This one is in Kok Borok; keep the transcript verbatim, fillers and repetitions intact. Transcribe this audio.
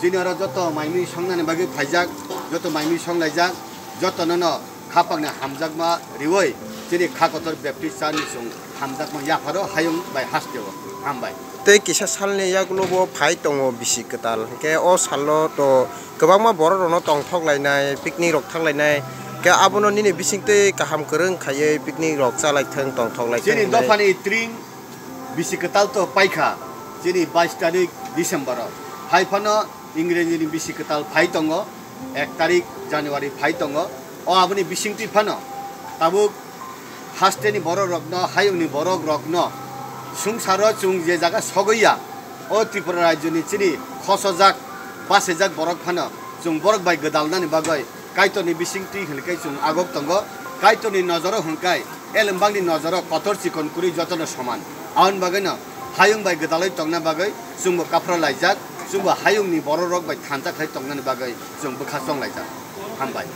Chini oro joto maimui songnani bagwi phaijak, joto maimui songlaijak, jotono no khapangni hamjakma riwi chini kha kotor Baptist church ni chwng hamjakma yapharo hayung bai hasteo. Hambai. Tei kisa salni yagulo bo phai tongo bisi kwtal, hinkhe o salo to kwbangma borok rokno tongthok lainai, picnic rok thang lainai, khe abono nini bisingtwi kaham kwrwng khaiwi picnic rok cha lai thung, tongthok lai thung hinwi. Chini dophani tring bisi kwtal to paikha, chini bais tarik December o. Hai phano Ingreji ni bisi kwtal phai tongo, ek tarik January phai tongo. O aboni bisingtwi phano tabuk hasteni borok rokno, hayungni borok rokno sungsaro chwng je jaga sogwi ya, o Tripura rajyoni chini khosojak, bachajak borok phano chwng borok bai gwdalnani bagwi Kaitorni bisingtwi hwnwi khe chwng agok tongo. Kaitorni nojoro hwnkhai elembakni nojoro kotor chikon kwrwi jotono soman. Aboni bagwino hayung bai gwdalwi tongna bagwi chwngbo kaphra laijak, chwngbo hayungni bororok bai thansa khlai tongnani bagwi chwng bwkha chong laijak. Hambai.